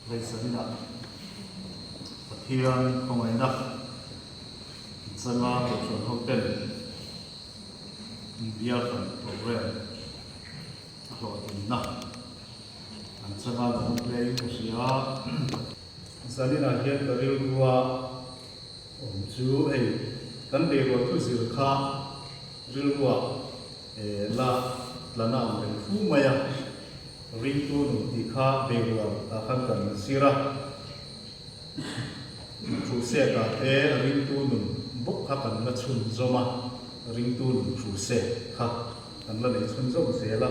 Ngaihsanina Pathian khawngaihna changa Kohhran hoten Bialhran Programme a hlawhtlinna an changa lo awm hle in ka hria. Zaninah hian ka rilrua awm chu hei kan beirual thu zir kha rilrua la tlana ang reng fu mai a, ringtu nun tih kha beirual tah khan kan zir a, Crusade ah te ringtu nun bawk kha kan la chhunzawm a, ringtu nun crusade kha kan la nei chhunzawm zel a,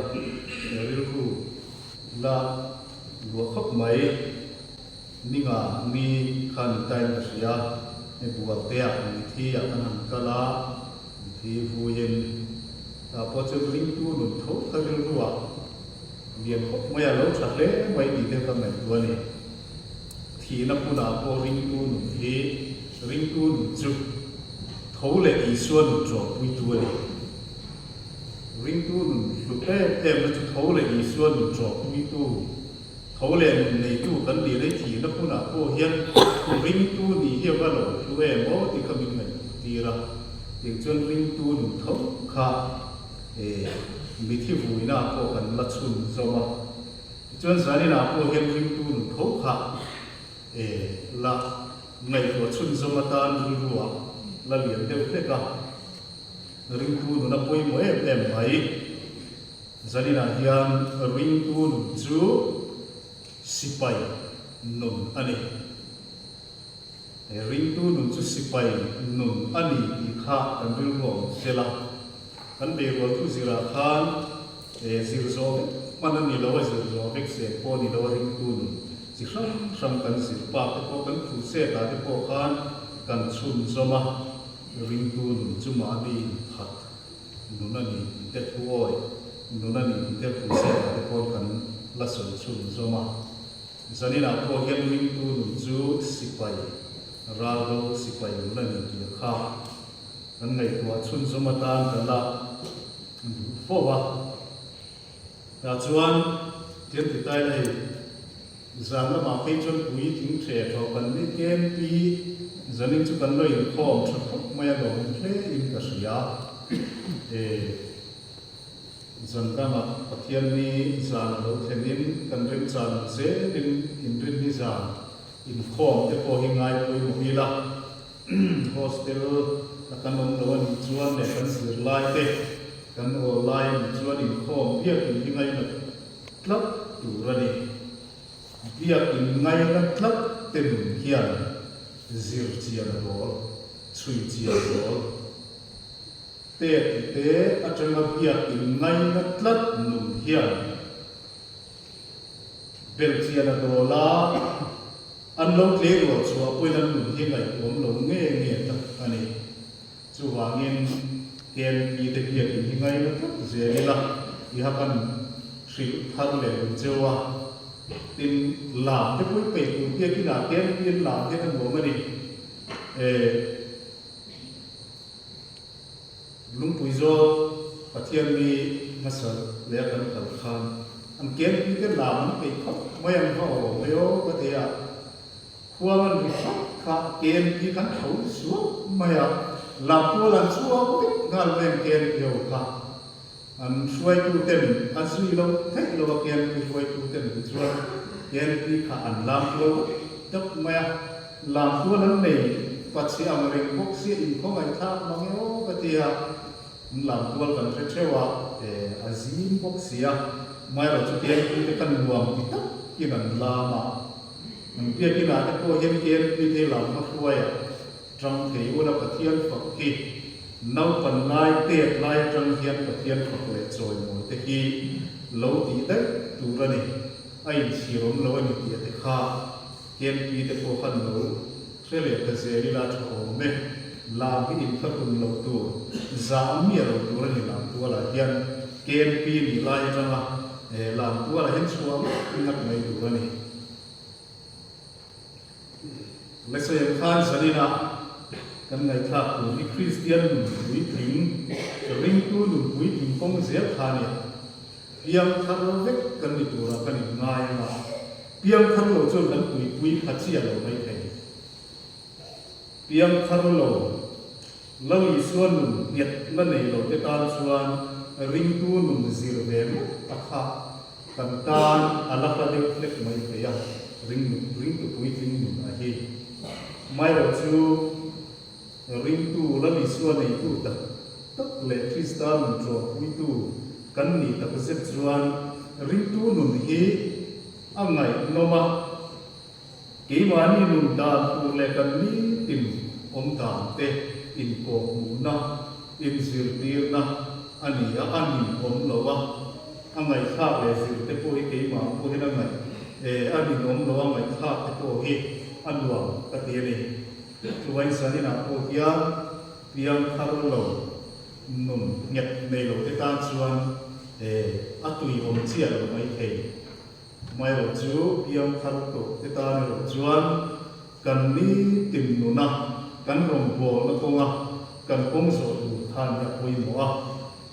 rilru la luah khawp mai. Ninga ni kha ni tain ka hria, hei Bualtea mithi ah kan han kal a, mithi vuiin tah pawh chuan ringtu nun tho kha rilru ah lian khawp mai a, lo tha hle mai tih te ka ngaihtuah a ni. Thihna hmunah pawh ringtu nun hi ringtu nun chu tho leh Isua nun ṭawhpuitu a ni. Ringtu nun hlut em em na chu tho leh Isua nun ṭawhpuitu. Tho leh nun neitu kan nih rei thihna hmunah pawh hian ringtu nih hi a va lo hlu em aw tih kha min ngaihtuah tir a. Tiang chuan ringtu nun tho kha mithi vuina ah pawh kan la chhun zawm a. Tichuan zaninah pawh hian ringtu nun tho kha la ngaihtuah chhun zawm atan rilruah la lian deuh hlek a. Ringtu nun a pawimawh em em mai. Zaninah hian ringtu nun chu sipai nun a ni. He ringtu nun chu sipai nun a ni tih kha kan rilru a awm sel a. Kan beirual thu zirah khan zir zawh vek hman a ni lo a, zir zawh vek zel pawh a ni lo a, ringtu nun chi hrang hrang kan zir pak te pawh kan crusade ah te pawh khan kan chhunzawm a, ringtu nun chu mahni inphat Nun a ni tih te thu awi, nun a ni tih te crusade ah te pawh kan la sawi chhun zawm a. Zaninah pawh hian ringtu nun chu sipai, raldo sipai nun a ni tih kha kan ngaihtuah chhun zawm atan kan la duh fo a. Tah chuan tiang ti tai la hei zan lamah phei chuan puitling ṭhe ṭhawh kan ni tlem pi zanin chu kan lo inkhawm ṭha khawp mai a lawm hle in ka hria e zan dangah Pathian ni zan a lo thlenin kan remchan ang zelin inrinni zan inkhawm te pawh hi ngai pawimawh ila Hostel a kan awm lo a nih chuan leh kan zirlai te kan awl lai a nih chuan inkhawm biakin hi ngaina tlat tur a ni. Biakin ngaina tlat te nun hian zir chian a dawl, chhui chian a dawl. Te tih te atanga biakin ngaina tlat nun hian belhchian a dawl a. An lo tleirual chhuah pawhin an nun hi ngaihtuam lo nge nge tak a ni. Chuvangin KMP te biakin hi ngaina tlat zel ila tiha kan hrilh thar leh duh cheu a. Tin, lam te pawh i peih tur biakinah KMP an lam hian a nuam a ni. Eh. Lungpui zawk Pathian mi hmasa leh a kan kal khan an kenpui te lam an peih khawp mai an va aw mai aw ka ti a, khuang an ri hrap kha kenpui kan tho suak mai a, lam tual an chhuak vek nghal mai an kenpui ho kha an hruaitu ten an zui lo theih lo a kenpui hruaitu ten tichuan kenpui kha an lam tual dap dap mai a. Lam tual an nei pachhe ang reng bawk sia inkhawngaihthlak mang e aw ka ti a, an lam tual kan hre theuh a, a zim bawk sia, amaherawh chu KMP te khan nuam ti takin an lam a, an biakinah te pawh hian KMP te hi lam hmahruai a tang thei ula Pathian fak hi naupan lai tet lai atang hian Pathian fak leh chawimawi te hi lo tih daih tur a ni, a inchhir awm lo a ni tih a te kha. KMP te pawh khan lo hre leh ta zel ila tha awm e. Lam hi inthlahrun lo tur, zah miah lo tur a ni lam tualah hian KMP nih lai atanga lam tualah hian chhuah ngat ngat mai tur a ni. Lesayam khan zaninah kan ngaihthlak tur hi Kristian nun puitling, ringtu nun puitling kawng zel kha a ni a. Piang thar vek kan ni turah kan inngai ang a. Piangthar lo chuan kan tuipui pha chiah lo mai thei. Piangthar lo, Lal Isua nun nghet la nei lo te tan chuan ringtu nun zir ve ngawt a kha kan tan a la hla deuh hlek mai thei a, ringtu puitling nun a hi. Amaherawh chu ringtu Lal Isua neitu tak tak leh Krista nun tlawmpuitu kan nih tak zet chuan ringtu nun hi a ngaihnawm a. Keimahni nun dan tur leh kan nitin awm dan te inkawhhmuhna, inzirtirna a ni a, a nin awm lo a, a ngaihthlak leh zir te pawh hi keimah pawh hian a ngaih eh a nin awm lo a ngaihthlak te pawh hi a nuam ka ti a ni. Chuvain Saninah pawh hian piang thar lo nun nghet nei lo te tan chuan eh a tui awm chiah lo mai thei. Amaherawh chu piang thar tawh te tan erawh chuan kan nitin nuna kan rawngbawlna kawnga kan kawng zawh tur khan hi a pawimawh a,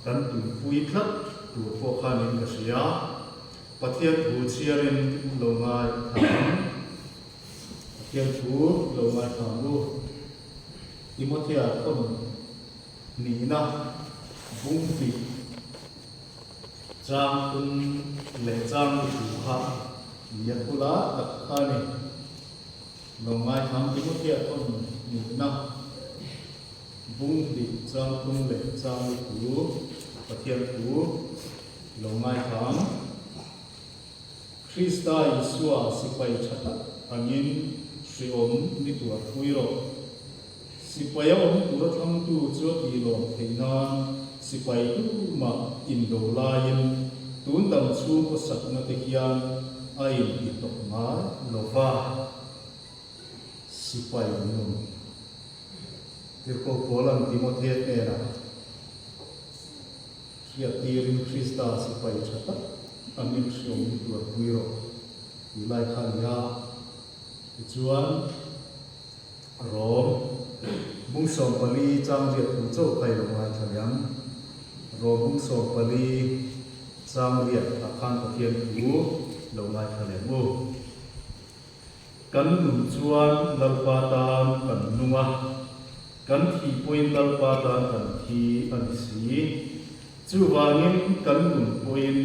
kan tuipui tlat tur pawh khanin ka hria. Pathian thu chhiarin lo ngaithla ang. Pathian thu lo ngaithla ang u. Timothea thawn nihna bung tih. Chang tum leh chang ni thu kha nia thula tak kha a ni. Lo ngaithlang Timothea thawn nihna bung hnih chang tum leh chang ni thu Pathian thu lo ngaithlang Krista Isua sipai tha tak angin hriawm ni tuar pui rawh. Sipai a awm tura thlangtu chu a tih lawm theih nan sipai tumah indo laiin tun dam chhung khawsakna te hian a inti hnawk ngai lo va. Sipai nun Tirhkoh Paula'n Timothea hnenah hriattirin Krista sipai tha tak angin hriawm ni tuarpui rawh tih lai kha a ni a. Tichuan. Rom, Bung 14 chang riat thu chauh kha i lo ngaithla leh ang. Rom bung 14 chang riat ah khan Pathian thu lo ngaithla leh ang u. Kan nun chuan Lalpa tan kan nung a, kan thih pawhin Lalpa tan kan thi a ni si. Chuvangin kan nun pawhin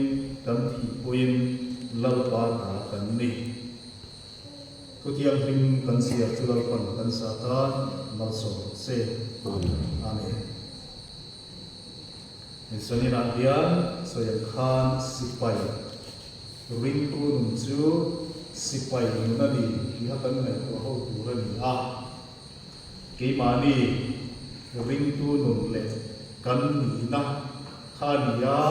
kan thih pawhin Lalpa ta kan ni. Thuthianghlim kan chhiar chu Lalpan kan sa tan malsawm rawh se. Amen. Hei Saninah hian sawi ang khan sipai ringtu nun chu sipai nun a ni tih kha kan ngaihtuah ho tur a ni a. Keimahni ringtu nun leh kan nihna kha a ni a.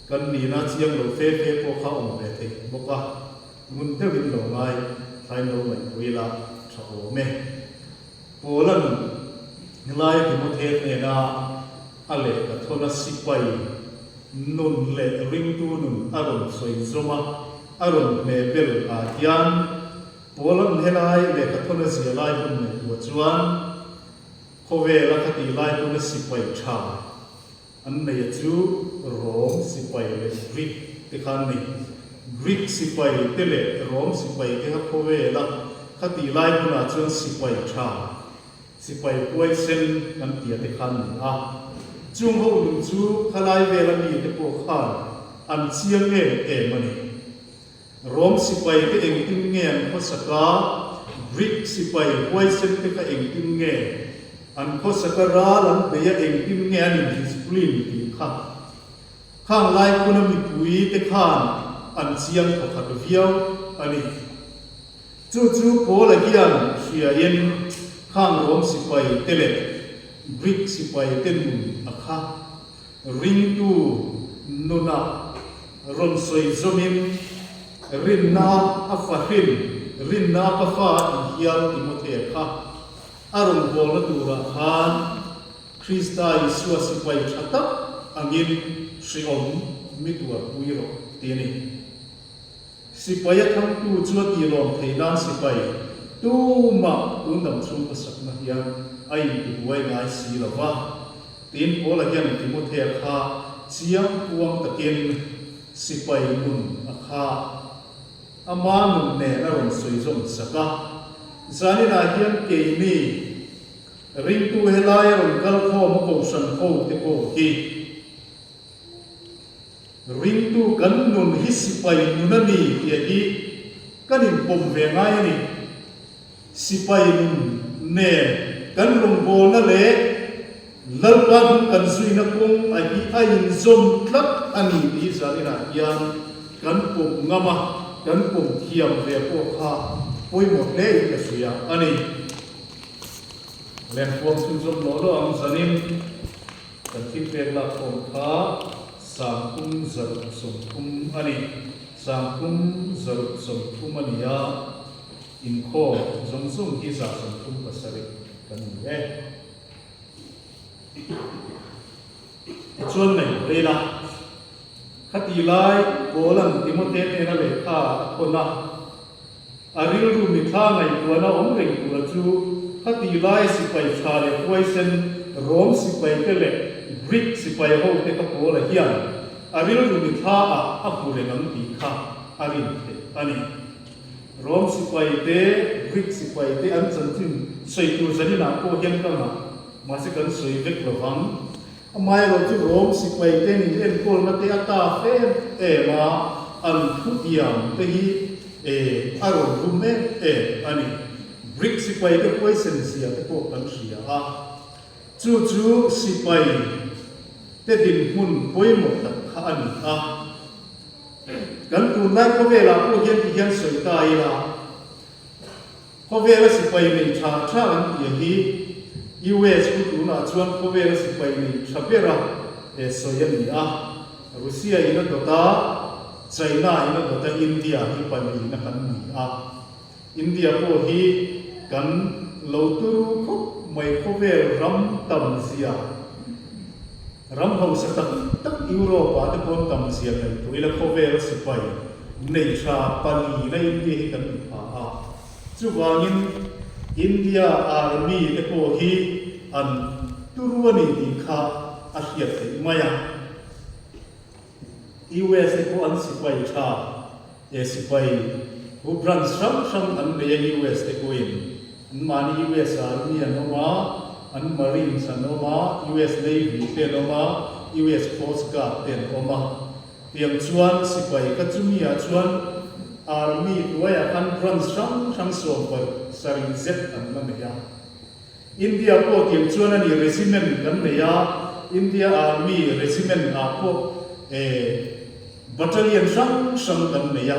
Kan nihna chiang lo fe fe pawh kha awm ve thei bawk a, ngun deuhin lo ngai thlain lo ngaihpui la tha awm e. Paula'n helaia Timothea hnena a lehkha thawna sipai nun leh ringtu nun a rawn sawi zawm a, a rawn hne bel ah hian Paula'n helai lehkha thawna zia lai hun ngaihtuah chuan khawvela khatih lai huna sipai tha An neia chu Rom sipai leh Greek te kha an ni. Greek sipai te leh Rom sipai te kha khawvela khatih lai hunah chuan sipai tha, sipai huaisen kan tia te kha an ni a. Chung ho nun chu khalai vela mite pawh khan an chiang em em a ni. Rom sipai te engtin nge an khawsak a, Greek sipai huaisen te kha engtin nge an khawsak a, ral an bei a engtin nge an indiscipline tih kha khang lai khuna mipui te khan an chiang thawkhat viau a ni. Chu chu Paula hian hriain khang Rom sipai te leh Greek sipai te nun a kha Ringtu nunah rawn sawi zawmin rinna a fahrin, rinna a ka fa a tih hial Timothea kha a rawn bawlna turah khan Krista Isua sipai tha tak angin hriawm mi tuarpui rawh ti a ni. Sipai a thangtu chu a tih lawm thei nan sipai tumah tun dam chhung khawsakna hian a intibuai ngai si lo va. Tin, Paula hian Timothea kha chiang kuang takin sipai nun a kha. Ama nun nen a rawn sawi zawm sak a. Zaninah hian keini ringtu helai a rawn kal khawm a kohhran ho te pawh hi ringtu kan nun hi sipai nun a ni tih hi kan inpawm ve ngai a ni. Sipai nun nen kan rawngbawlna leh Lalpa hnung kan zuina kawng a hi a inzawm tlat a ni tih zaninah hian kan pawm ngam a, kan pawm thiam ve pawh kha pawimawh hle in ka hria a ni. Lengkuang chhunzawm lawh lawh ang zanin kan thil pek lakkhawm kha 330 a ni. 330 a ni a. Inkhawm zawng zawng hi 37% kan ni e. Tichuan ngaih rei la, khati lai Paula'n Timote hnena lehkha a thawn a, a rilru mithla ngaihtuahna awm reng tura chu khati lai sipai tha leh huaisen Rom sipaite leh Greek sipai hote kha Paula hian a rilru mithla ah a hmu reng ang tih kha a rin theih a ni. Rom sipai te, Greek sipai te an chanchin sawi tur zaninah pawh hian ka ngah, mahse kan sawi vek lo vang. Amaherawh chu Rom sipai te nin enkawlna te a ta fem em a, an thutiam te hi e a rawn rum em em a ni. Greek sipai te huaisen zia te pawh kan hria a, chu chu sipai te dinhmun pawimawh tak kha a ni a. Kan tunlai khawvelah pawh hian ti hian sawi ta ila, khawvela sipai nei tha tha an tih hi US chu tunah chuan khawvela sipai nei tha bera sawi a ni a, Russia in a dawt a, China in a dawt a, India hi palina kan ni a. India pawh hi kan lo turu khawp mai khawvel ram tam zia, ram hausa tak tak Europe ah te pawn tam zia ngaihtuah ila khawvel sipai nei tha palina India hi kan ni pha a. Chuvangin India Army te pawh hi an turu a ni tih kha a hriat theih mai a. US te pawh an sipai tha e sipai hu branch hrang hrang an nei a US te pawhin an mahni US Army an awm a, an Marines an awm a, US Navy te an awm a, US Coast Guard te an awm a. Tiang chuan sipai kha chumi ah chuan Army hnuaiah khan branch hrang hrang 77 zet an la nei a. India pawh tiang chuan a ni regiment kan nei a, India Army regiment ah pawh eh battalion hrang hrang kan nei a,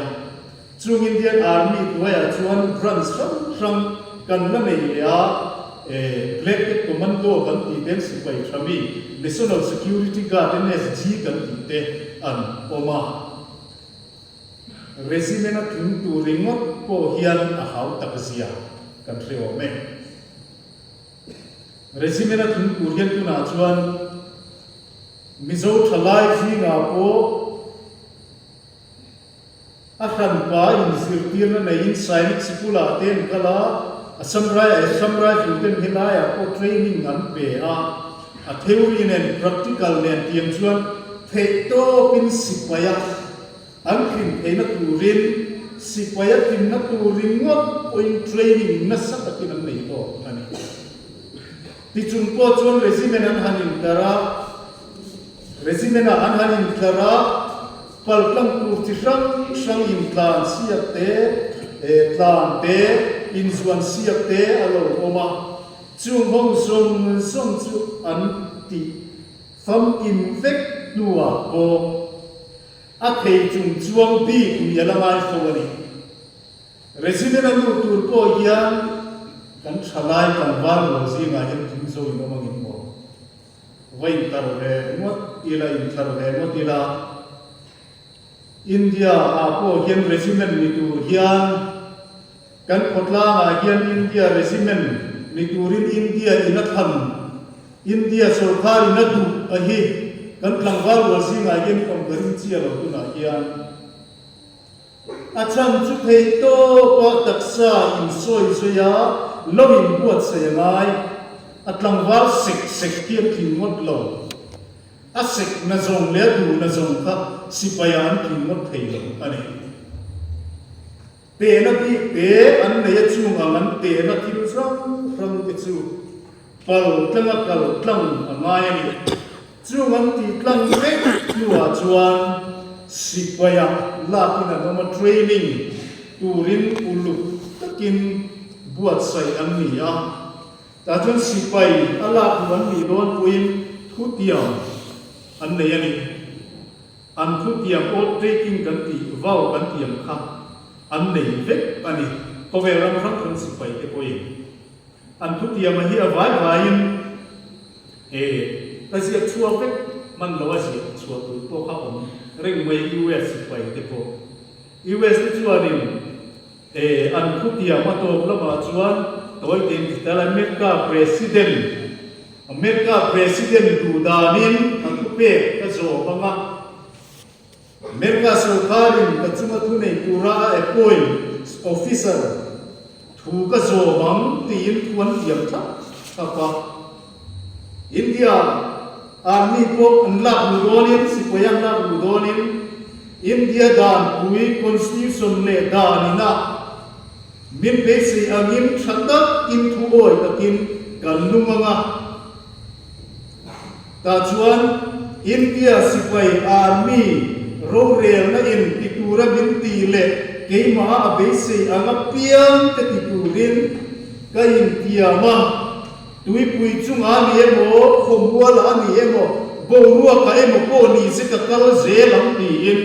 chung Indian Army hnuaiah chuan branch hrang hrang kan la nei leh a, eh Black Cat Commando kan tih te an sipai tha mi, National Security Guard, NSG, kan tih te an awm a. Regiment a tling tur ringawt pawh hian a hau tak zia kan hre awm e. Regiment a tling tur hian tunah chuan Mizo thalai zingah pawh a hranpa inzirtirna neiin Sainik Sikulah te an kal a, Assam Assam Rifle ten helaiah pawh training an pe a, a theory nen practical nen tiang chuan theihtawpin sipai a An hlim theihna turin sipai a tlinna tur ringawt pawhin training nasa takin an nei tawk a ni. Tichung pawh chuan regiment an han intlar a, regiment ah an han intlar a, paltlang tur chi hrang hrang intlan siak te, tlan te, inzuan siak te a lo awm a, chung ho zawng zawng chu an tih famkim vek hnuah pawh A thei chung chuang bik ni a la ngai fo a ni. Regiment a lut tur pawh hian kan thalai tlangval rual zingah hian tling zo in awm angin maw? Va intar ve ngawt ila, inthlar ve ngawt ila, India ah pawh hian regiment ni tur hian kan khawtlangah hian India regiment ni turin India in a thlan India sorkar in a duh a hi kan tlangval rual zingah hian awm ka ring chiah lo tunah hian a chhan chu theih tawp a taksa in sawi zui a lo in buatsaih a ngai a tlangval sek sek hi a tling ngawt lo a sek na zawng leh a duh na zawng kha sipai ah an tling ngawt thei lo a ni. Tehna bik te an nei a chung ang an tehna thil hrang hrang te chu pal tlanga kal tlang a ngai a ni. Chung an tih tlang vek hnuah chuan sipaia lakin an awm a, training turin uluk takin buatsaih an ni a. Tah chuan sipai a lak hnu an nih dawn pawhin thutiam an nei a ni. An thutiam oath taking kan tih vau kan tiam kha an nei vek a ni. Khawvel ram hrang hrang sipai te pawhin an thutiam a hi a vai vaiin e ka ziak chhuak vek hman lo a ziak chhuah tur pawh kha awm reng mai US sipai te pawh. US te chuanin e an thutiam a tawp lamah chuan tawi tein ti tal America President America President duh danin a thupek ka zawm ang a, America sorkarin ka chunga thunei tura a appoint officer thu ka zawm ang tiin thu an tiam thlap thlap a. India Army pawh an lak luh dawnin, sipai an lak luh dawnin India danpui Constitution leh danina Min beisei angin tha takin thu awi takin kan nung ang a. Tah chuan India sipai Army rorelna in ti tura min tih leh keimaha a beisei ang apiang te ti turin ka intiam a. Tuipui chunga a ni emaw, khawmuala a ni emaw, boruaka emaw pawh ni se ka kal zel ang tiin.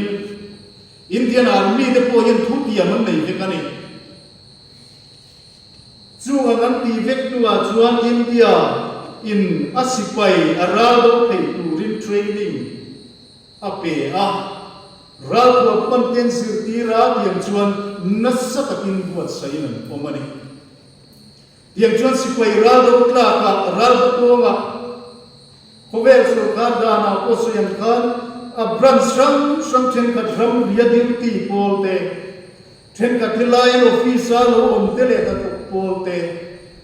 Indian Army te pawh hian thutiam an nei vek a ni. Chung ang an tih vek hnuah chuan India in a sipai a ral do theih turin training a pe a, ralthuam hman ten zirtir a tiang chuan nasa takin buatsaih in an awm a ni. Tiang chuan sipai ral do tlakah, ral do kawngah, khawvel sorkar danah pawh sawi ang khan a branch hrang hrang thenkhat ramria duty pawl te, thenkhat helaiin office-a lo awm te leh hnathawk pawl te,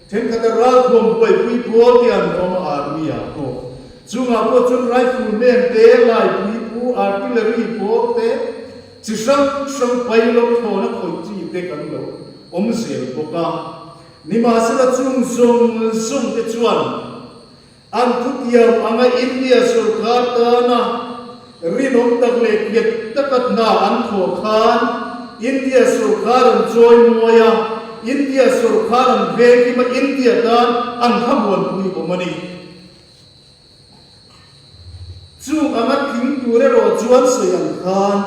thenkhat a ralthuam buaipui pawl te an awm a army-ah pawh. Chungah pawh chuan rifle man te, laipui pu, artillery pawl te, chi hrang hrang pilot thlawna khawih chi te kan lo awm zel bawk a. Nimahsela chung zawng zawng te chuan an thutiam anga India sorkar tana rinawm tak leh nghet taka hna an thawh khan India sorkar an chawi mawi a, India sorkar an vengkim a, India tan an thlamuanpui awm a ni. Chung anga tling tur erawh chuan sawi ang khan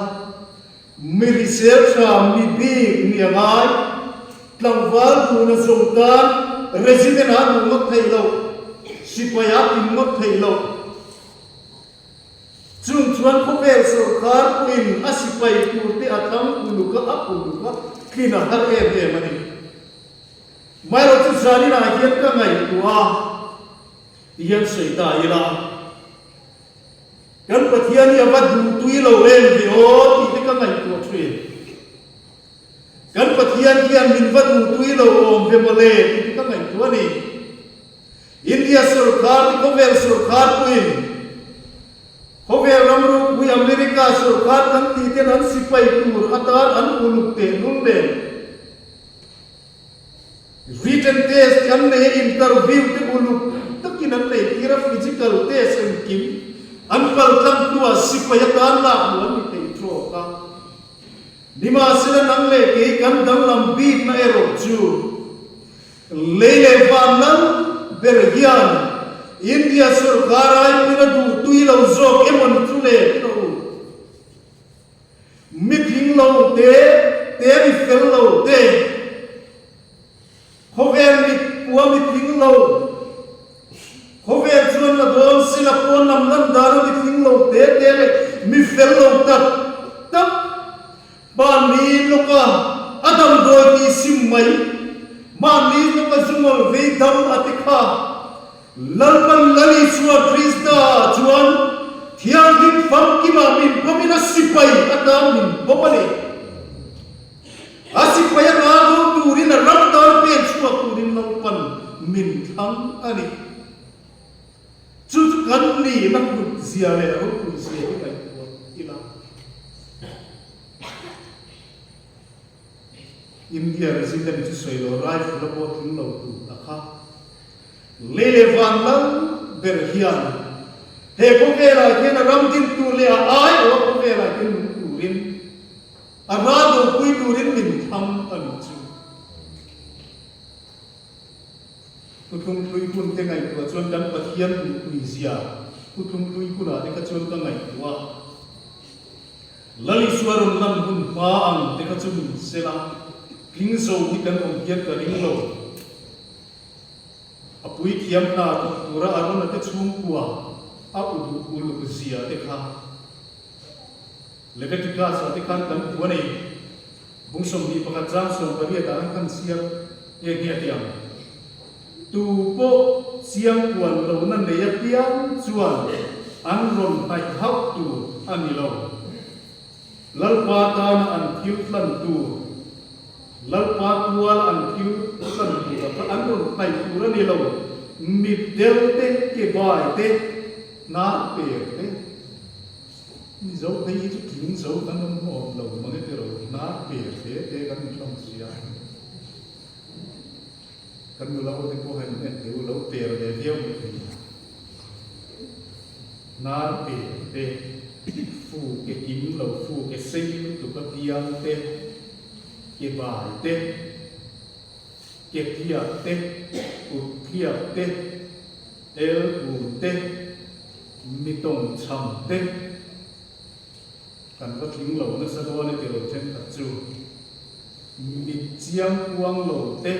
Mi hrisel hram, mi bik, mi a ngai. Tlangval duhna zawng tan resident ah duh ngawt theih loh, sipai ah pin ngawt theih loh. Chung chuan khawvel sorkar pawhin a sipai turte a thlang uluk a, a uluk a, tlin a har em em a ni. Maherawh chu zaninah hian ka ngaihtuah a, tihian sawi ta ila. Kan Pathian hi a va duhtui lo em ve aw tih te ka ngaihtuah thin. Kan Pathian hian min va duhtui lo awm ve mawle tih te ka ngaihtuah a ni. India sorkar te khawvel sorkar pawhin khawvel ram ropui America sorkar kan tih ten an sipai tur atan an uluk tehlul nen Written test te an nei a, interview te uluk takin an nei tir a, physical test engkim an paltlang hnuah sipai atan lak hmuh an ni thei trawk a. Nimahsela nang leh kei kan danglam bikna erawh chu lei leh van lal ber hian India sorkar aipuina duhtui lo zawk emaw ni chu le ti rawh u. Mi tling lo te, te mi fel lo te, khawvel mit kua mi tling lo, khawvel chuan la dawn sila pawn lam lan dana mi tling lo te te leh mi fel lo tak tak mahni lawka a damdawi tih sim mai, mahni lawka zungawl vei dam a ti kha. Lalpan Lal Isua Krista ah chuan Thianghlim famkimah min pawmin a sipai atan min pawm a ni. A sipai a ral do turin a ram tan pen chhuak turin Lalpan min thlang a ni. Chu chu kan nihna hlut zia leh ropui zia hi ngaihtuah ila. India resident chu sawi lo rifle a pawh tling lo tur a kha. Lei leh van lal ber hian he khawvelah hian a ram din tur leh a aiawh a khawvelah hian nung turin a ral dopui turin min thlang a nih chu. Thuthlunghlui hun te ngaihtuah chuan kan Pathian duhtui zia thuthlunghlui hunah te kha chuan ka ngaihtuah a. Lal Isua rawn lan hun hma ang te kha chu min sela tling zo hi kan awm hian ka ring lo. A puithiam hna thawk tura Arona te chhungkua a uduh uluk zia te kha Leviticus ah te khan kan hmu a ni. Bung 21 chang 18 ah khan kan chhiar nge nge a ti ang. Tu pawh chiang kuan lohna nei apiang chuan an rawn hnaih hauh tur a ni lo. Lalpa tana an thil hlan tur, Lalpa tuala an thil hlan tura kha an rawn hnaih tur a ni lo. Mitdel te, kebai te, hnar per te. Mizo phei hi chu tling zo kan awm hlawm lo mang e tiraw, hnar per te te kan ni hlawm sia. Kan nula ho te pawh han en teh u, lo per ve viau mai thei a. Hnar per te, fu ke kim lo, fu ke sei lutuk a piang te, ke bai te, ke tliak te, kut tliak te, el un te, mi tawng chham te, kan va tling lo nasa dawn e tiraw thenkhat chu. Mi chiang kuang lo te,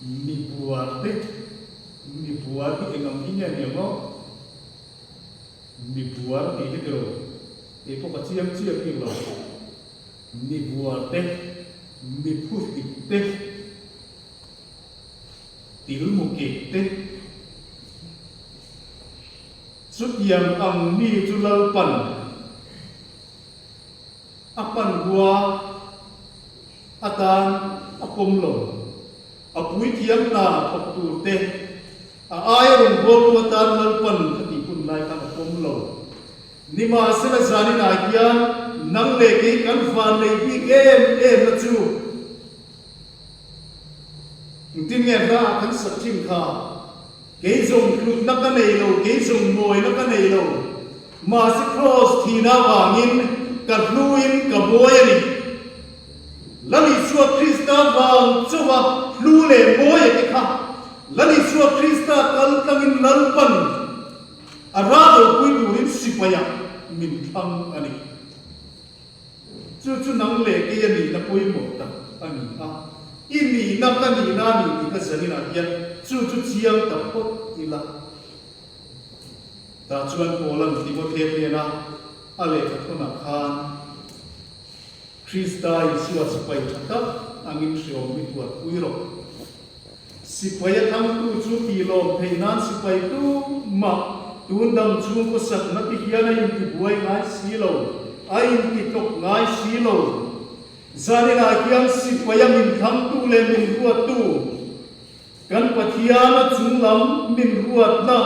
mi buar te, mi buar hi eng ang hi nge ni ang aw? Mi buar tih hi tiraw, kei pawh ka chiang chiah bik lo. Mi buar te, mi phuhlik te, tilmu kek te, chutiang ang mi chu Lalpan. A hmanrua atan a pawm lo. A puithiam hna thawk tur te, a aia rawngbawltu atan Lalpan ka tih hun lai khan a pawm lo. Nimahsela zaninah hian nang leh kei kan van nei bik em em na chu engtin nge hla ah kan sak thin kha? Kei zawng hlutna ka nei lo, kei zawng mawina ka nei lo. Mahse Kraws thihna avangin ka hluin ka mawi a ni. Lal Isua Krista vang chauha hlu leh mawi a ti kha. Lal Isua Krista kal tlangin Lalpan a ralopui turin sipaiah min thlang a ni. Chu chu nang leh kei a nihna pawimawh tak a ni a, i nihna ka nihna a ni tih ka zaninah hian chu chu chiang ta phawt ila. Tah chuan Paula'n Timothea hnena a lehkha thawnah khan Krista Isua sipai tha tak angin hriawm hi tuarpui rawh. Sipai a thangtu chu tihlawm theih nan sipai tumah tun dam chhung khawsakna ti hian a intibuai ngai si lo, a intitlawk ngai si lo. Zaninah hian sipai a min thangtu leh min ruattu kan Pathian a chunglam min ruatna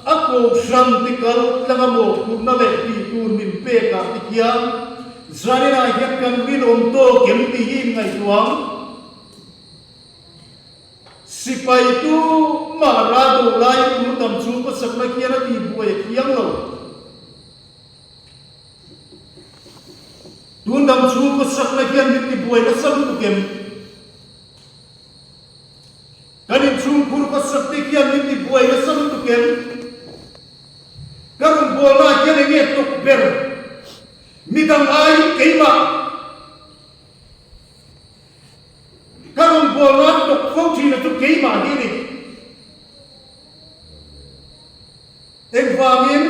a kohhran ti kal tlanga mawhphurhna leh tih tur min pekah ti hian zaninah hian kan rinawm tawk em tih hi inngaihtuah ang. Sipai tu mah ral do laiin tun dam chung khawsakna khian a tihbuai a thiang lo. Tun dam chung khawsakna hian min tibuai nasa lutuk em? Kan inchhungkhur khawsak te khian min tibuai nasa lutuk em? Ka rawngbawlna hian enge tawk ber? Midang aiin keimah. Ka rawngbâwl nan tawk fo ṭhin a chu keimah hi a ni. Engvangin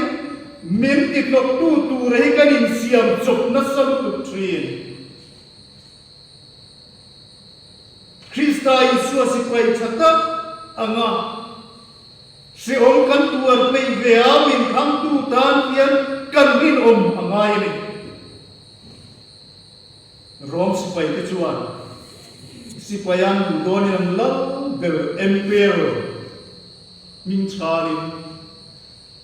min tihnawktu tura hi kan insiam chawp nasa lutuk ṭhin. Krista Isua sipai ṭha tak anga hrehawm kan tuar peih ve a min thangtu tan hian kan rinawm a ngai a ni. Rom sipaite chuan sipai an duh dawnin an lal ber Emperor hming chhanin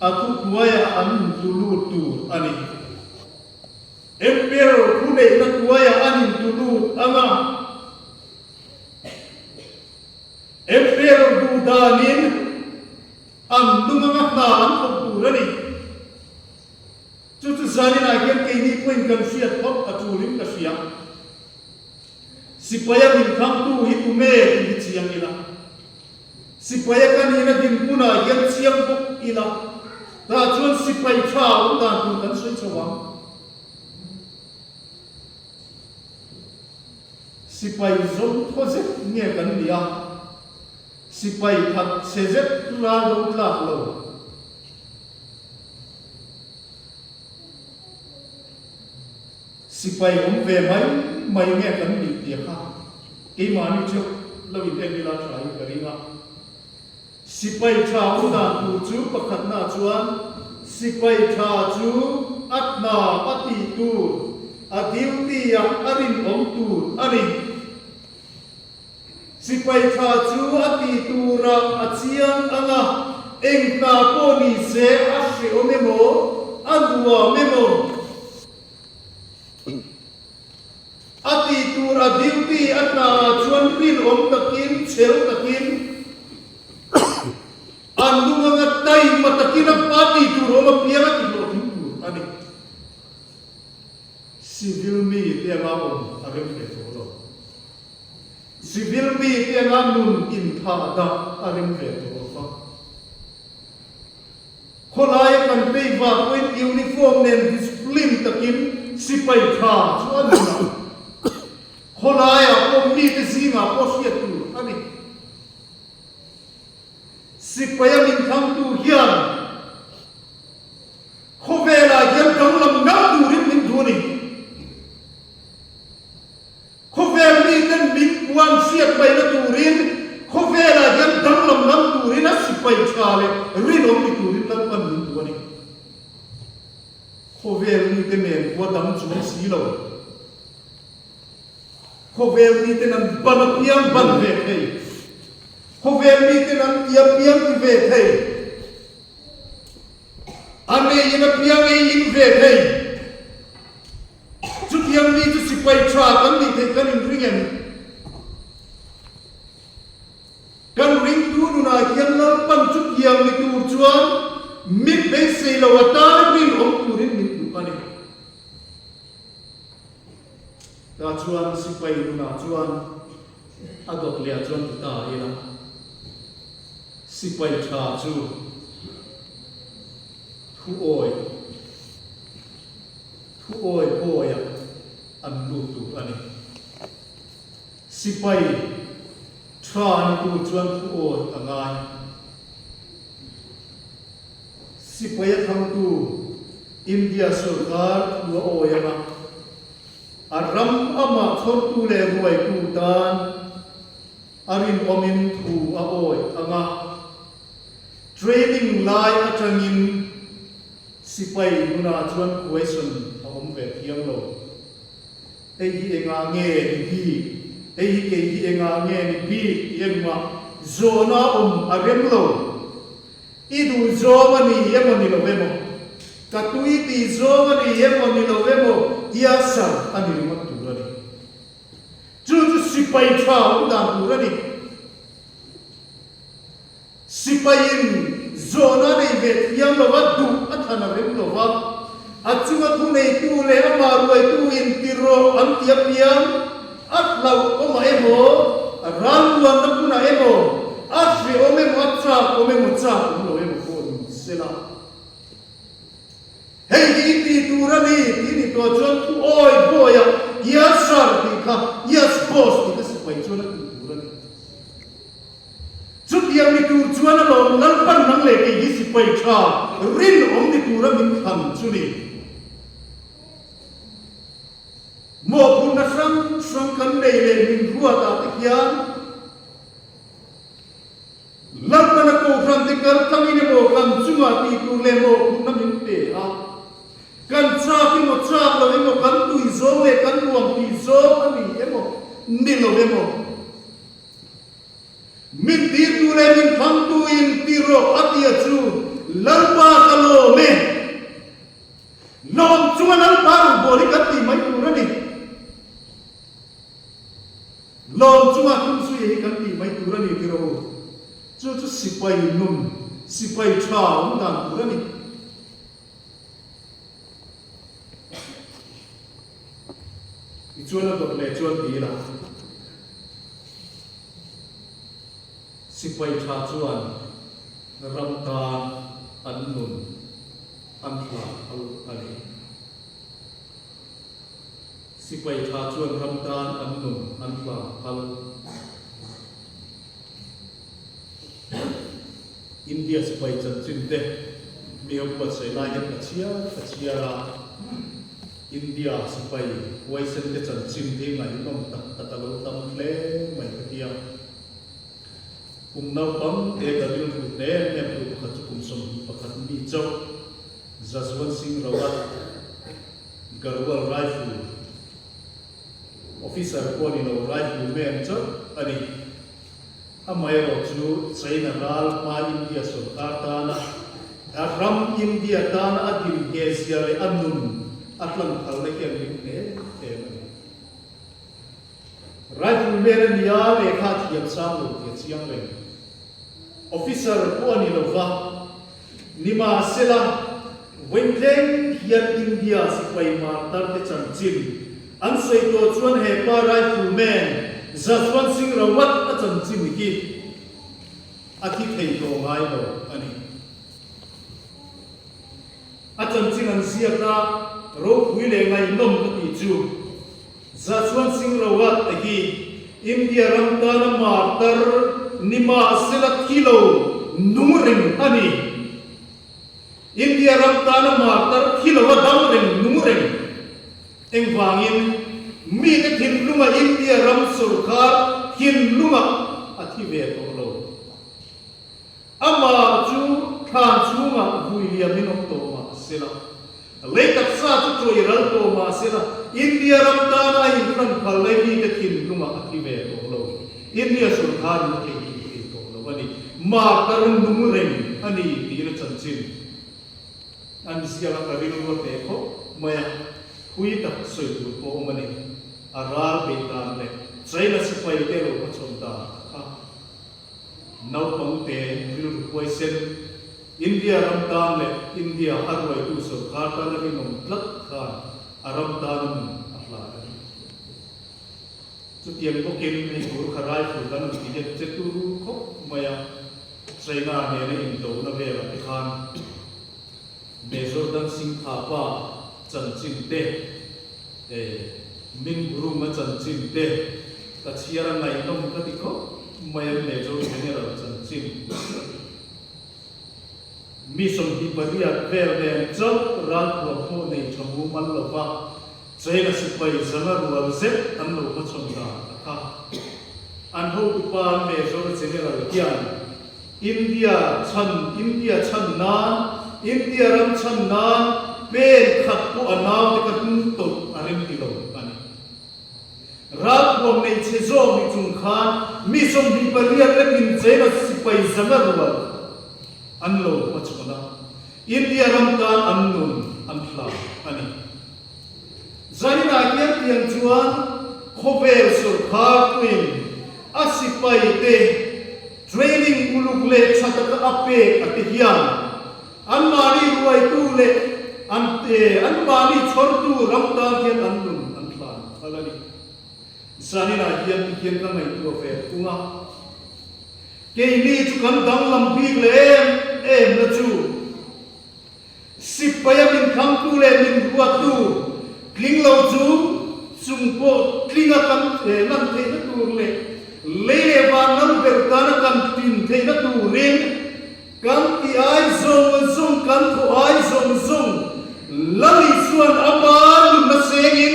a thuhnuaiah an tlu lut tur a ni. Emperor thuneihna tuaiah an intulut ang a. Emperor duh danin an nung anga hna an thawk tur a ni. Chu chu zaninah hian keini pawhin kan hriat phawt a tulin ka hria. Sipaia min thangtu hi tume tih hi chiang ila. Sipaia ka nihna dinhmunah hian chiang bawk ila, tah chuan sipai tha awm dan tur kan sawi chho ang. Sipai zawm thaw zet nge kan ni a, sipai that chhe zet ral do tlak lo. Sipai awm ve mai mai nge kan nih tih kha keimahni theuh lo in en ila tha in ka ring a. Sipai tha awm dan tur chu pakhatna chuan sipai tha chu a hna a tih tur, a duty ah a rinawm tur a ni. Sipai tha chu a tih turah a chiang ang a, eng hna pawh ni se a hrehawm emaw, a nuam emaw, a tih tur a duty a hna ah chuan rinawm takin, chhel takin, a nung anga taima takin a hma tih tur awm apiang a ti hlawhtling tur a ni. Civil mi te anga awm a rem ve tawh lo. Civil mi te anga nun inthah dah a rem ve tawh lo va. Khawlaia kan pei vah pawhin uniform nen discipline takin sipai tha chu a nun a. Khawlaiah pawh mite zingah pawh hriat tur a ni. Sipaia min thangtu hian Khawvelah hian danglam ngam turin min duh a ni. Khawvel miten min puan hriat maina turin khawvelah hian danglam ngam turin a sipai tha leh rinawm ni turin Lalpan min duh a ni. Khawvel mite nen khua dang chuang si lo. Khawvel miten an ban apiang ban ve thei. Khawvel miten an ti apiang ti ve thei. A neiin apiang ei in ve thei. Chutiang mi chu sipai tha kan nih theih kan inring em? Kan ringtu nunah hian Lalpan chutiang ni tur chuan min beisei lo atan rinawm turin min duh a ni. Tah chuan sipai nunah chuan a dawt leh ah chuan ti ta ila. Sipai tha chu thuawi thuawi bawiah an lut tur a ni. Sipai tha ni tur chuan thuawi a ngai. Sipai a thangtu India sorkar thu a awi anga a ram amah chhawrtu leh ruaitu tan A rinawmin thu a awi ang a, training lai atangin sipai nunah chuan question a awm ve thiang lo. Hei hi engah nge ni bik? Hei hi kei hi engah nge ni bik? Tih engmah zawhna awm a rem lo. I duh zawng a ni emaw ni lo emaw, ka tui tih zawng a ni emaw ni lo emaw tia sar a ni ringawt tur a ni. Chu chu sipai tha awm dan tur a ni. Sipaiin zawhna a nei ve thiam lo va, duh a than a rem lo va, a chunga thuneitu leh amah ruaitu in ti rawh an ti apiang, a hlauh awmah emaw, a ralmuanna hmunah emaw, a hrehawm emaw, a chak awm emaw, chak awm lo emaw pawh ni sela. Hei hi i ti tur a ni tih ni tawh chuan thu awi bawiah Yes sir tih kha Yes boss tih kha sipai chuan a tih tur a ni. Chutiang ni tur chuan a lawm Lalpan nang leh kei hi sipai tha rinawm ni tura min thlan chu ni. Mawhphurhna hrang hrang kan nei leh min ruatah te hian Lalpana Kohhran te kal tlangin emaw kan chungah tih tur leh mawhphurhna min pe a, kan chak emaw chak lo emaw kan tui zawng leh kan nuam tih zawng a ni emaw ni lo emaw min tirtu leh min thangtu in ti rawh a tia chu Lalpa ka lawm e. Lawm chunga Lalpa rawn bawl hi kan tih. chunga hnungzuia hi kan tih mai tur a ni tiraw u? Chu chu sipai nun, sipai tha awm dan tur a ni. Tichuan a dawt leh chuan ti ila, sipai tha chuan ram tan an nun an hlan phal a ni. Sipai tha chuan ram tan an nun an hlan phal. India sipai chanchin te mi a buatsaih lai hian ka chhiar ka chhiar a, India sipai huaisen te chanchin hi ngaihnawm tak tak a lo tam hle mai ka ti a. Kum naupang te ka rilru hle em tu pakhat chu kum 21 mi chauh Jaswant Singh Rawat, Garhwal Rifle Officer pawh ni lo Rifle man chauh a ni. Amaherawh chu China ral hma India sorkar tana a ram India tana a din nghehzia leh a nun a hlan phalna hian min hle em a ni. Rifle man a nia lehkha a thiam sang lo tih a chiang reng. Officer pawh a ni lo va, nimahsela vawitleng hian India sipai martar te chanchin an sawi tawh chuan he pa Rifle man Jaswant Singh Rawat a chanchin hi a thi thei tawh ngai lo a ni. A chanchin an ziak a, ropui leh ngaihnawm ka tih chu. Jaswant Singh Rawat te hi India ram tana martar ni mahsela thi lo nung reng a ni. India ram tana martar thi lo a dam reng nung reng. Engvangin mite thinlunga India ram sorkar thinlungah a thi ve tawh lo. Amah chu thlan chhungah vui liamin awm tawh mah sela, lei taksa chu chawi ral tawh mah sela, India ram tana a inhran phal lai mite thinlungah a thi ve tawh lo. India sorkarin a theihnghilh thei tawh lo a ni. Martar nung reng a ni tiin a chanchin an ziak a, ka rilru a hneh khawp mai a, thui tak sawi tur pawh awm a ni. A ral beih dan leh China sipaite lo hmachhawn dan kha. Naupangte rilru huaisen, India ram tan leh India a ruaitu sorkar tana rinawm tlat khan a ram tana nun a hlan a ni. Chutiang bawkin hei Gurkha Rifle kan rawn ti hian che turu khawp mai a, China nena indona velah te khan Major Dan Singh Thapa chanchin te, Min Gurung a chanchin te ka chhiar a ngaihnawm ka ti khawp mai a, Major General chanchin mi 28 vel nen chauh ralthuam pawh nei tha mumal lo va, China sipai zanga rual zet an lo hmachhawn dan a kha. An hotupa Major General hian India chhan India chhan nan India ram chhan nan pen khat pawh a naute ka hnung tawlh a rem ti lo a ni. Ralthuam nei chhe zawk ni chung khan mi 28 lekin China sipai zanga rual an lo hmachhawn a, India ram tan an nun an hlan a ni. Zaninah hian tiang chuan khawvel sorkar puiin a sipaite training uluk leh tha taka a pek a ti hian anmahni ruaitu leh an anmahni chhawrtu ram tan hian an nun an hlan phal a ni. Zaninah hian ti hian ka ngaihtuah ve thung a. Keini chu kan danglam bik leh em em na chu. Sipaia min thangtu leh min ruattu tling lo chu chung pawh tlinga kan lan theihna tur leh lei leh van lal ber tana kan tlin theihna turin kan ti ai zawng zawng kan thaw ai zawng zawng Lal Isuan ama nunna sengin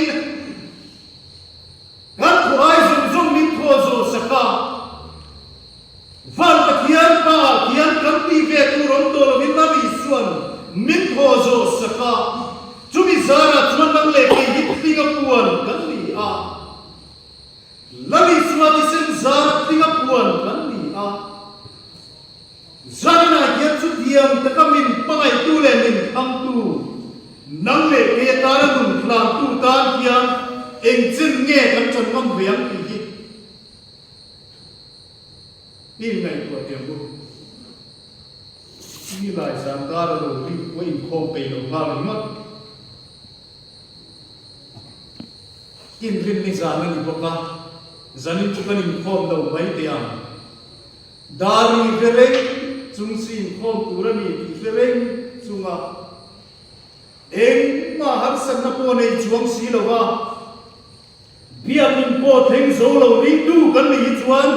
Kan thu ai zawng zawng min thaw zawh sak a, Van Pathian Pa ah khian kan tih ve tur awm tawh lovin Lal Isuan min thaw zawh sak a, chumi zarah chuan nang leh kei hi tlinga puan kan ni a, Lal Isua thisen zara tlinga puan kan ni a. Zaninah hian chutiang taka min hmangaihtu leh min thangtu, nang leh kei atana nun hlantu tan hian eng chen nge kan chan ngam ve ang tih hi. I inngaihtuah teh ang u. I lai zan kar a lo rik pawh inkhawm peih lo nghal ringawt. Inrinni zan a ni bawk a, zanin chu kan inkhawm lo mai teh ang. Dari hre reng chung si inkhawm tur a ni tih hre reng chunga engmah harsatna pawh nei chuang si lo va, Biakinn pawh thleng zo lo ringtu kan nih hi chuan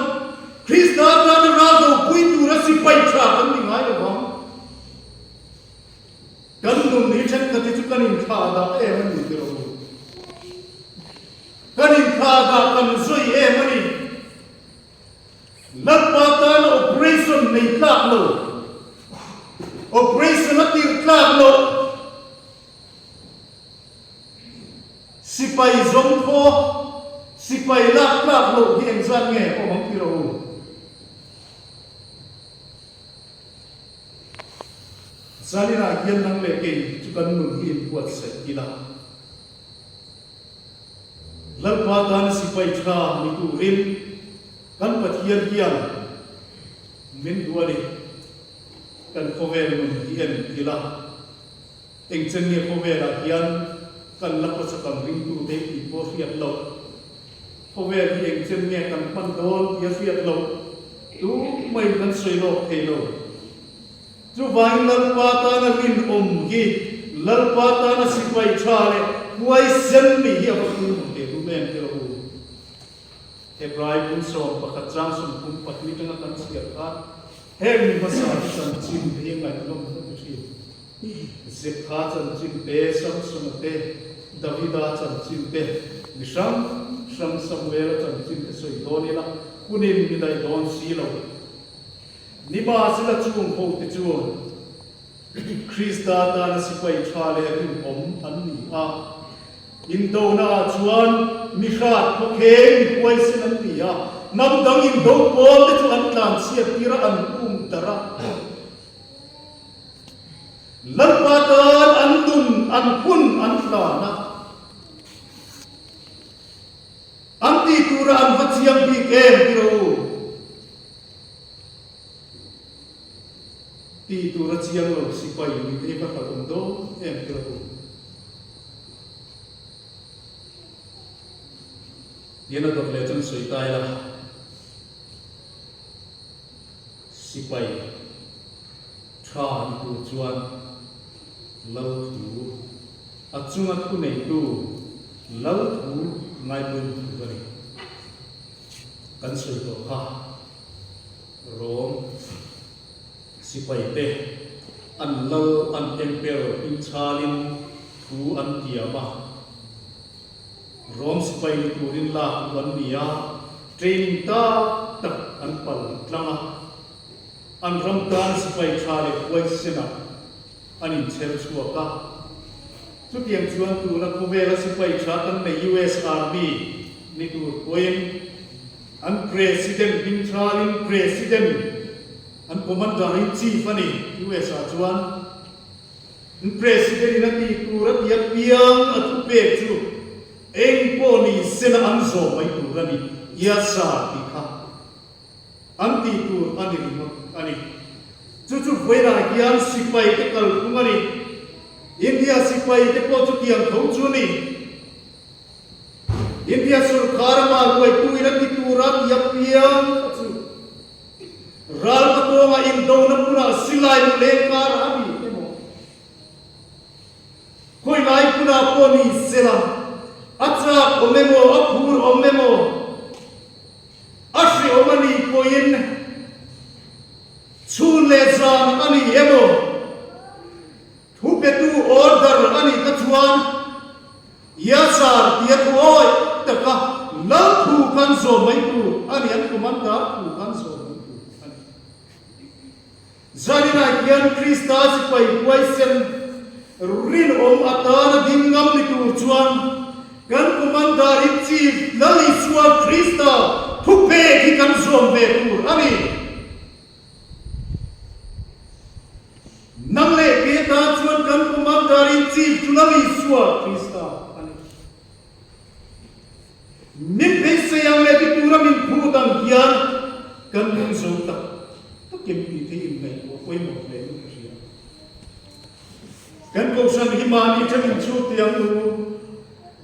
Krista tana ral ropui tura sipai tha kan ni ngai lo vang. Kan nun hi thenkhat hi chu kan inthlah dah em a ni ti rawh u. Kan inthlah dah kan zawi em a ni. Lalpa tana operation nei tlak lo, operation a tir tlak loh, Sipai zawng thaw, sipai lak tlak loh hi engzat nge awm ang ti rawh u. Zaninah hian nang leh kei chu kan nun hi inbuatsaih ila. Lalpa tana sipai tha ni turin kan Pathian hian min duh a ni. Kan khawvel nun hi en ila. Engchen nge khawvelah hian kan la khawsak ang ringtute tih pawh hriat loh. Khawvel hi engchen nge kan hman dawn tih a hriat loh. Tumah kan sawi lawk thei lo. Chuvangin Lalpa tana rinawm hi Lalpa tana sipai tha leh huaisen nih hi a va pawimawh teh tum em ti rawh u. Hebrai phun 11 chang 34 tanga kan chhiar khan heng mi hmasa hi chanchin te hi ngaihnawm ka ti thin. Zepha chanchin te, Samsona te, Davida chanchin te, mi hrang hrang Samuela chanchin te sawi dawn ila hunin mi daih dawn si lo. Nimahsela chung ho te chuan Krista tana sipai tha leh rinawm an ni a. Indona ah chuan mi hrat khawkheng mi huaisen an ni a, hnam dang indo pawl te chu an tlan chhiat tir a, an um darh a. Lalpa tan an nun, an hun an hlan a, an tih tura an va chiang bik em ti rawh u. Tih tura chiang lo sipai ni te hi va hlauhawm dawn em ti rawh u. Tian a dawt leh chuan sawi ta ila. Sipai tha ni tur chuan Lal thu, a chunga thu neitu Lal thu ngaipawimawh tur a ni. Kan sawi tawh kha Rom sipai te an Lal an Emperor hmingchhalin thu an tiam a. Rom sipai ni turin lak duh an ni a, training tak tak an pal tlang a, an ram tan sipai tha leh huaisenah an inchher chhuak a. Chutiang chuan tuna khawvela sipai tha kan nei US Army ni tur pawhin an President hmingthalin President an Commander in Chief a ni US ah chuan. President in a tih tur a ti apiang a thu pek chu eng pawh ni sela an zawm mai tur a ni, Yes sir tih kha an tih tur a ni ringawt a ni. Chu chu vawiinah hian sipai te kalphung a ni. India sipai te pawh chutiang tho chu a ni. India sorkar ama ruaitu in a ti tur a ti apiang kha chu Ral ka tawnga indona hmunah silai mu leng karah a ni emaw? Khawi lai hmunah pawh ni sela, a chak awm emaw, a phur awm emaw, a hrehawm a nih pawhin chhun leh zan a ni emaw, Thupetu order a nih kha chuan Yasar tia thu awih taka lal thu kan zawm mai tur a ni, an commander thu kan zawm mai tur a ni. Zaninah hian Krista sipai huaisen rinawm atana ding ngam ni tur chuan kan commander in chief Lal Isua Krista thupek hi kan zawm ve tur a ni. Nang leh ke tan chuan kan Commander in Chief chu Lal Isua Krista a ni. Min beisei ang leh ti tura min phut ang hian. Kan nung zo tak takin tih te inngaihtuah pawimawh hle in ka hria. Kan kohhran hi mahni thenin chu tiang u,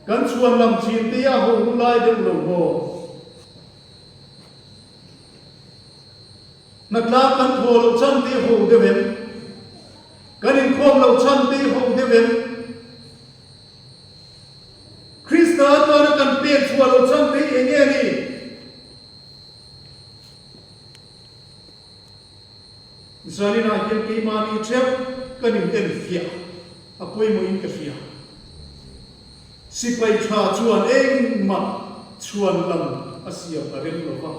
kan chhuan lam chin te a ho lu lai deuh lo maw? Hnatlang kan thaw loh chhan te ho deuh em? Kan inkhawm loh chhan te ho deuh em? Krista atana kan pek chhuah loh chhan te eng nge ni? Zaninah hian keimahni theuh kan in enfiah a pawimawhin ka hria. Sipai tha chuan engmah chhuan lam a siam a rem lo va,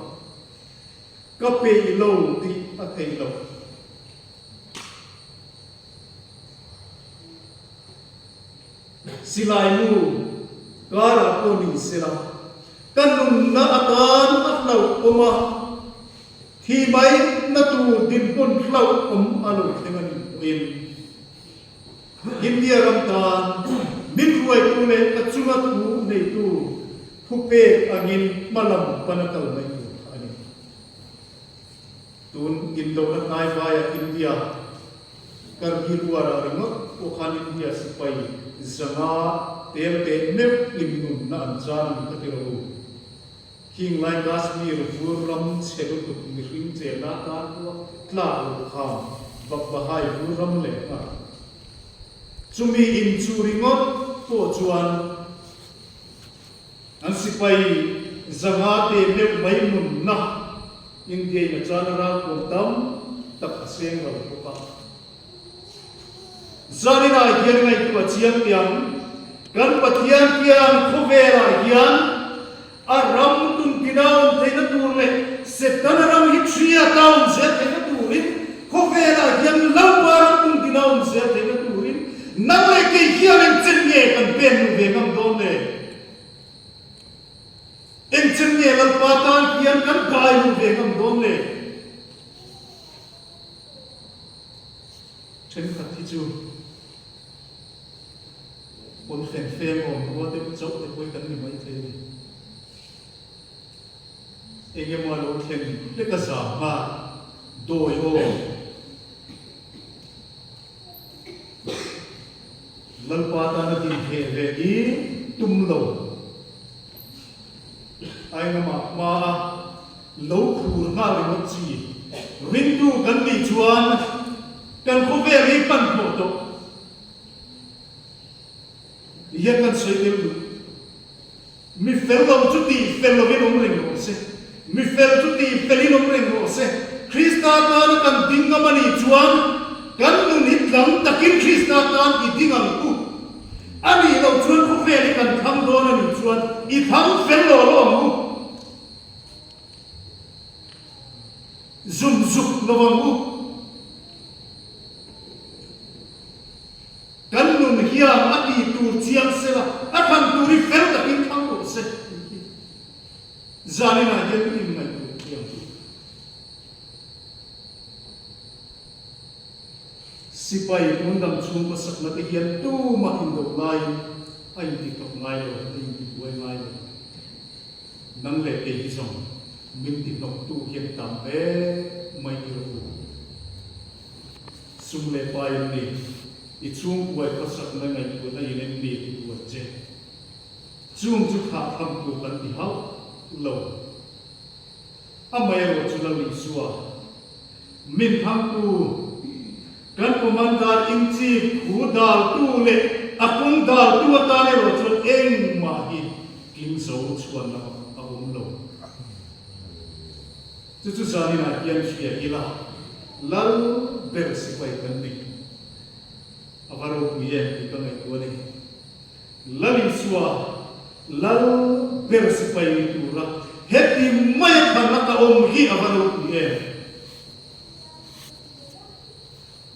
ka peih lo tih a theih loh. Silai nu karah pawh ni sela, ka nunna atan a hlauh awm a, thi mai na tur dinhmun hlauh awm a lo thleng a nih pawhin India ram tan min ruaitu leh ka chunga thu neitu thupek angin hmalam pana kal mai tur kha a ni. Tun indona hnaivaiah India Kargil War-ah ringawt pawh khan India sipai 500 tel teh meuh innunna an chan a ni kha ti rawh u. Khing lai Kashmir vur ram chhe lutuk mihring chenna atan pawh tlak loh khan Bakbahai vur ram leh nghal. Chumi inchuh ringawt pawh chuan An sipai 500 te meuh mai nunna India-in a chan a ralkuam tam tak a seng ro bawk a. Zaninah hian ngaihtuah chiang tiang kan Pathian hian khawvelah hian a ram tuntina awm theihna tur leh Setana ram hi ṭhiata awm zel theihna turin khawvelah hian Lalpa ram tuntina awm zel theihna turin nang leh kei hian engchen nge kan pen luh ve ngam dawn le? Engchen nge Lalpa tan hian kan kai luh ve ngam dawn le? Thenkhat hi chu pawn fen feng awm rua deuh chauh te pawh hi kan ni maithei a ni. Engemaw a lo thlen hlek a zam nghal dawi aw. Lalpa tana din theh ve hi tum lo. Aingama hmaa lo khur nghal ringawt chi ringtu kan nih chuan kan khawvel hi hmanhmawh tawh hian kan sawi tel duh. Mi fel lo chu tih fel lovin awm reng rawh se. Mi fel chu tih felin awm reng rawh se. Krista tana kan ding ngam a nih chuan kan nun hi tlang takin Krista tan i ding ang u. A nih loh chuan khawvel hi kan thlang dawn a nih chuan i thlang fel lo lo ang u. Zum zuk lo ang u. Kan nun hian a tih tur chiang se la, a thlan tur hi fel takin thlang rawh se tih hi zaninah hian inngaihtuah thiam tur. Sipai tun dang chhungkaw sakna te hian tumah indo laiin a intitawp ngai lo, a intibuai ngai lo. Nang leh kei hi zawng min tihnawktu hian tam hle mai i rawh u. Sum leh pai an ni. I chhungkuai khawsakna ngaihtuahna in em mi ti buai che. Chung chu thlah tham tur kan ti hauh lo. Amaherawh chu Lal Isua, min thangtu, kan Commander in Chief thu daltu leh a kawng daltu atan erawh chuan engmah hi tling zo chhuan lam a awm lo. Chu chu zaninah hian hria ila, Lal ber sipai kan ni. A va ropui em tih ka ngaihtuah a ni. Lal Isua, Lal ber sipai ni tura heti mai a thanna ka awm hi a va ropui em.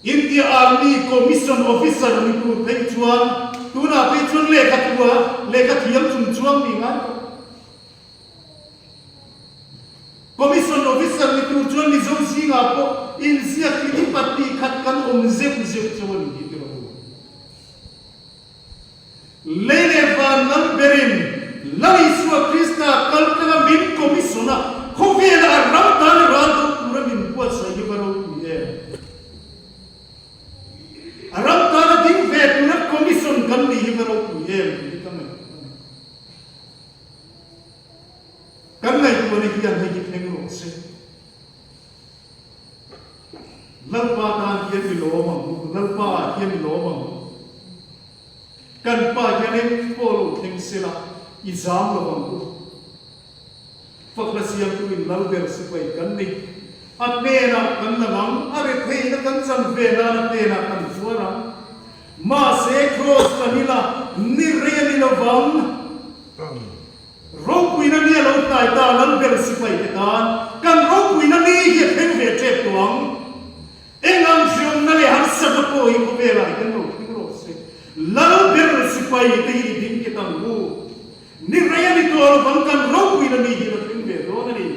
India Army Commission Officer ni tur phei chuan tunah phei chuan lehkha thua lehkha thiam chung chuang ni ngai tawh. Commission Officer ni tur chuan Mizo zingah pawh inziak hi ni 2 khat kan awm zeuh zeuh chauh a ni tih rawh u. Lei leh van lal berin Lal Isua Krista kal tlanga min commission a, khawvela a ram tan ral. Lalpa tan hian i lawm ang u, Lalpa ah hian i lawm ang u. Kan pa hian eng pawh lo thleng sela i zam lo ang u. Fakhla siamtu in lal ber sipai kan ni. A hnenah kan lang ang, a retheihna kan chan ve nan a hnenah kan zuar ang. Mahse Kraws kan ila ni rei a ni lo vang. Ropuina ni a lo hnai ta lal ber sipai te tan kan ropuina ni hi a thleng ve tep tawh ang. Eng ang hriamna leh harsatna pawh hi khawvelah hian lo thleng rawh se. Lal ber sipai te hi i ding ket ang u. Ni rei a ni tawh lo vang kan ropuina ni hi la thleng ve dawn a ni.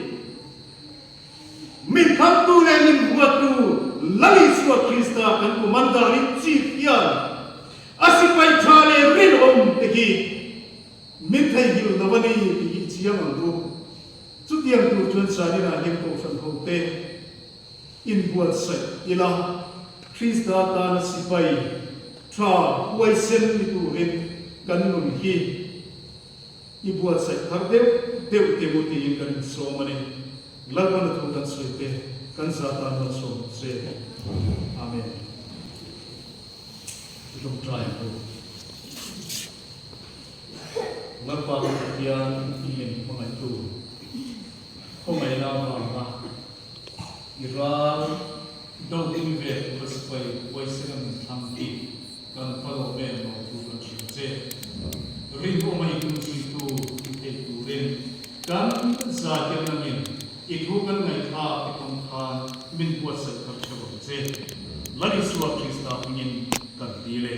Min thamtu leh min huattu Lal Isua Krista kan Commander in Chief hian a sipai tha leh rinawm te hi Min theihnghilh lo a ni tih hi chiang ang u. Chutiang tur chuan Zaninah hian Kohhran hote inbuatsaih ila, Krista tana sipai tha huaisen ni turin kan nun hi i buatsaih thar deuh deuh teh u tiin kan insawm a ni. Lalpana thu kan sawi te kan za tan malsawm che. Amen. I ṭawngṭai ang u. Lalpa kan Pathian i min hmangaihtu khawngaihna avanga i ral dopui ve tura sipai huaisen a min thlang tih kan va lawm em lo thu kan hria che. Rinawma i tum zuitu i theih turin kan zahir nangin i thu kan ngaihthlak te kawng khan min buatsaih thar theuh ang che. Lal Isua Krista hmingin kan dil e.